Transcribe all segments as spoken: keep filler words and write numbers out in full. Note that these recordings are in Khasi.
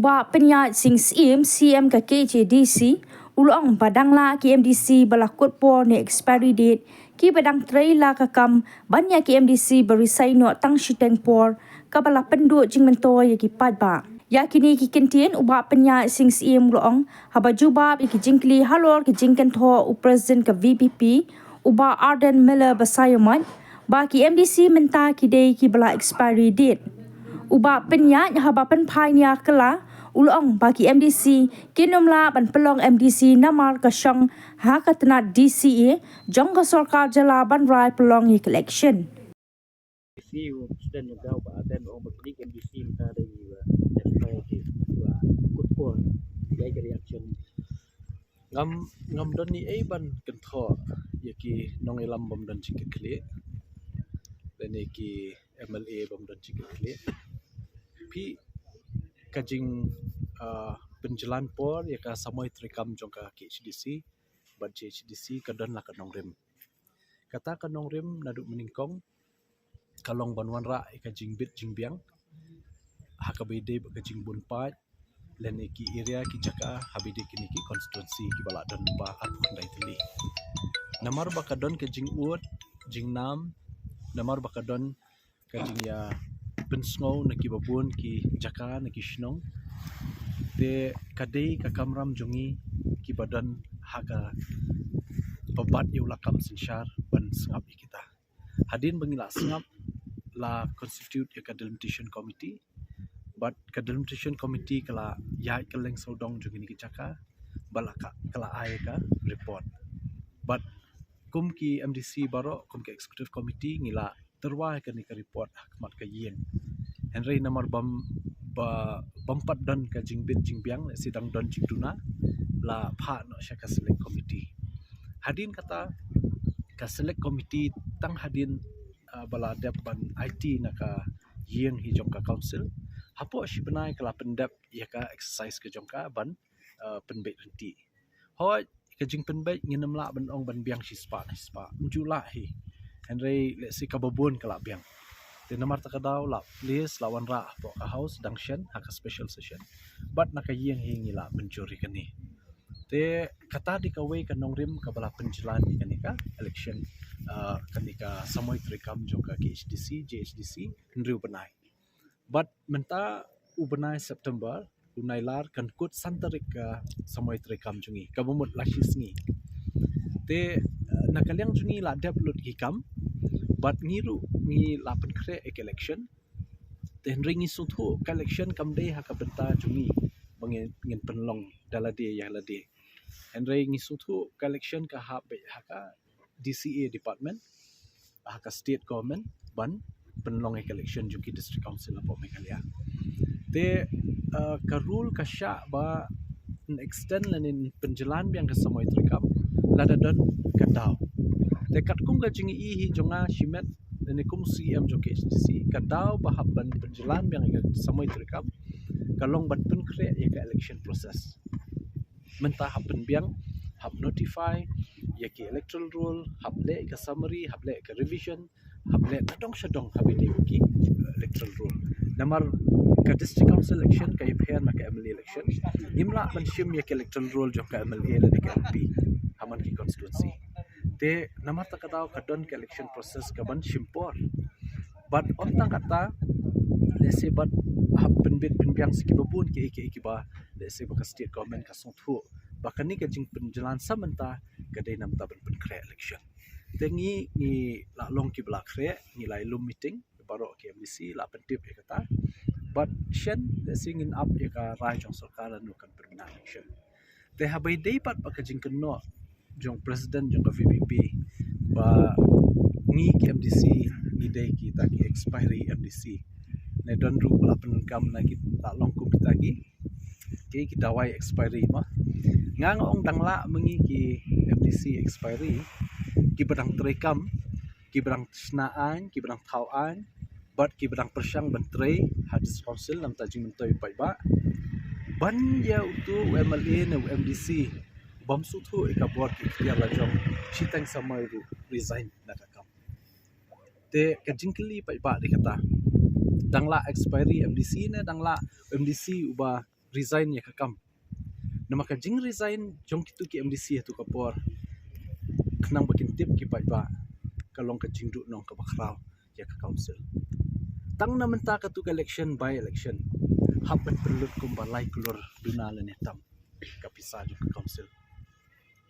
Bah Pynïaid Sing Syiem, C M ka K H A D C, u la ong ba dang lah ki M D C ba la kut por ne expiry date, ki ba dang trei la ka kam ban ïa ki M D C ba resign noh tang shiteng por, kaba la pynduh jingmyntoi ïa ki paidbah. Ïa kine ki kyntien u Bah Pynïaid Sing Syiem u la ong haba jubab ïa ki jingkylli halor ki jingkynthoh u President ka V P P, u Bah Ardent Miller Basaiawmoit, ba ki M D C mynta ki dei ki ba la expiry date. U Bah Pynïaid haba pynphai nia kylla, u la ong ba ki M D C kin ym lah ban pynlong M D C namar ka shong ha ka tnat D C A jong ka sorkar jylla ban rai pynlong ïa ka election. C U President u Bah Ardent u ong ba ki M D C mynta dei ki ba expiry date, ba kut por. Ïa ka reaction. Ngam, ngam don ei ei ban kynthoh ïa ki nongïalam bym don jingkitkhlieh lane ki M L A bym don jingkitkhlieh. Phi, ka jing, ah, pynjlan por ïa ka samoi treikam jong ka K H A D C bad J H A D C ka don la ka nongrim. Kata ka nongrim naduh mynnyngkong ka long ban wanrah ïa ka jingbit jingbiang ha kaba ïadei bad ka jingbun paid lane ki area, ki jaka haba ïadei kine ki constituency kiba la don lypa arphew khyndai tylli. Namar ba ka don ka jingud jingnam, namar ba ka don ka jingïapynsngew na kiba bun ki jaka, na ki shnong. Te ka dei ka kamram jong ngi kiba don ha kaba bat ïa u lakam synshar ban sngap ïa kita. Hadien ba ngi la sngap, la constitute ïa ka delimitation committee. Bad ka delimitation committee ka la ïaid kylleng sawdong jong kine ki jaka, bad la ka, ka la ai ka report. Bad kum ki M D C baroh, kum ki executive committee, ngi la tyrwa ïa kane ka report ha khmat ka ïing. Hynrei namar bym, ba, bym pat don ka jingbit jingbiang, lehse dang don jingduna, la phah noh sha ka select committee. Hadien kata, ka select committee tang hadien, ah, ba la dep ban aiti na ka ïing hi jong ka council, hapoh shi bnai ka la pyndep ïa ka exercise ka jong ka ban, ah, pynbeit ryntih. Hooid, ka jingpynbeit ngin ym lah ban ong ban biang shispah shispah, ym ju lah hi. Hynrei lehse kaba bun ka la biang. Te namar kata ka daw la place, la wanrah hapoh ka House dang shen ha ka special session. Bad na ka ïing hi ngi la mynjur ïa kane. Te kata dei kawei ka nongrim kaba la pynjlan ïa kane ka election, ah, kane ka samoi treikam jong ka K H A D C, J H A D C, hynriew bnai. Bad mynta u bnai September, u Nailar, kan kut san tarik ka samoi treikam jong ngi, kaba mut la shi sngi. Te, eh, na ka liang jong ngi la dep lut ki kam, bad ngi ruh ngi la pynkhreh ïa ka election. Te hynrei ngi sngewthuh ka election kam dei ha ka bynta jong ngi ba ngin, ngin pynlong da lade ïa lade. Hynrei ngi sngewthuh ka election ka hap beit ha ka D C A department, ha ka state government, ban pynlong ïa ka election jong ki district council hapoh Meghalaya. Te, eh, ka rule ka shah ba yn extend lane yn pynjlan biang ka samoi treikam lada don ka daw. Te katkum ka jingïohi hi jong nga shimet lane kum C M jong K H A D C, ka daw ba hap ban pynjlan biang ïa ka samoi treikam ka long ban pynkhreh ïa ka election process. Mynta hap pynbiang, hap notify ïa ki electoral roll, hap leh ka summary, hap leh ka revision, hap leh nadong shadong haba ïadei bad ki electoral roll. Namar ka district council election ka ïapher na ka M L A election. Ngim lah ban shim ïa ka electoral roll jong ka M L A lane ka M P ha man ki constituency. Te namar kata ka daw ka don ka election process kaban shim por. Bad ym tang kata, lehse bad hap pynbit pynbiang sa kiba bun kiei kiei kiba, lehse ba ka state government ka sngewthuh ba kane ka jingpynjlan sa mynta ka dei namar ban pynkhreh election. Te ngi, ngi la long kiba la khreh, ngi la ïa lum meeting baroh ki M D C, la pyntip ïa kata. Bad shen, lehse ngin ap ïa ka rai jong sorkar lano kan pynbna election. Te haba ïadei pat bad ka jingkynnoh jong president jong ka V P P ba ngi ki M D C ngi dei kita ki expiry M D C. Ne don ruh ba la pyndonkam na ki, la long kum kita ki, ki, ki dawai expiry ma. Nga nga ong dang lah ma ngi ki M D C expiry, kiba dang treikam, kiba dang shna aiñ, kiba dang thaw aiñ, bad kiba dang pyrshang ban trei ha district council namar jingmyntoi u paidbah. Ban ïa uto u M L A ne u M D C bym sngewthuh ïa ka bor ki ikhtiar la jong, shiteng samoi ruh resign na ka kam. Te ka jingkylli paidbah dei kata. Dang lah expiry M D C ne dang lah M D C uba resign ïa ka kam. Namar ka jing resign jong kitu ki M D C ha tu ka por, khnang ba kin tip ki paidbah, ka long ka jingduhnong kaba khraw ïa ka council. Tang na mynta katu ka election, by election, hap ban pynlut kumba lai klur duna lane tam ka pisa jong ka council.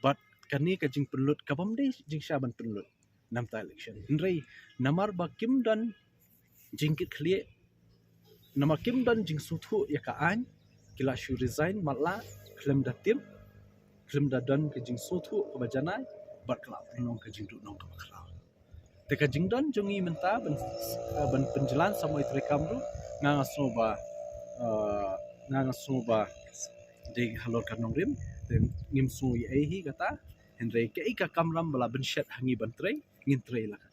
Bad kane ka jingpynlut ka bym dei jingshah ban pynlut na mynta election. Hynrei namar ba kim don jingkitkhlieh, namar kim don jingsngewthuh ïa ka aiñ, ki la shu resign matlah khlem da tip, khlem da don ka jingsngewthuh kaba janai, bad ka la pynlong ka jingduhnong kaba khraw. Te ka jingdon jong ngi mynta ban, ban pynjlan samoi treikam ruh, nga nga sngew ba, eh, nga nga sngew ba dei halor ka nongrim, te ngim sngew ei ei hi kata. Hynrei kaei ka kamram ba la bynshet ha ngi ban trei, ngin trei la ka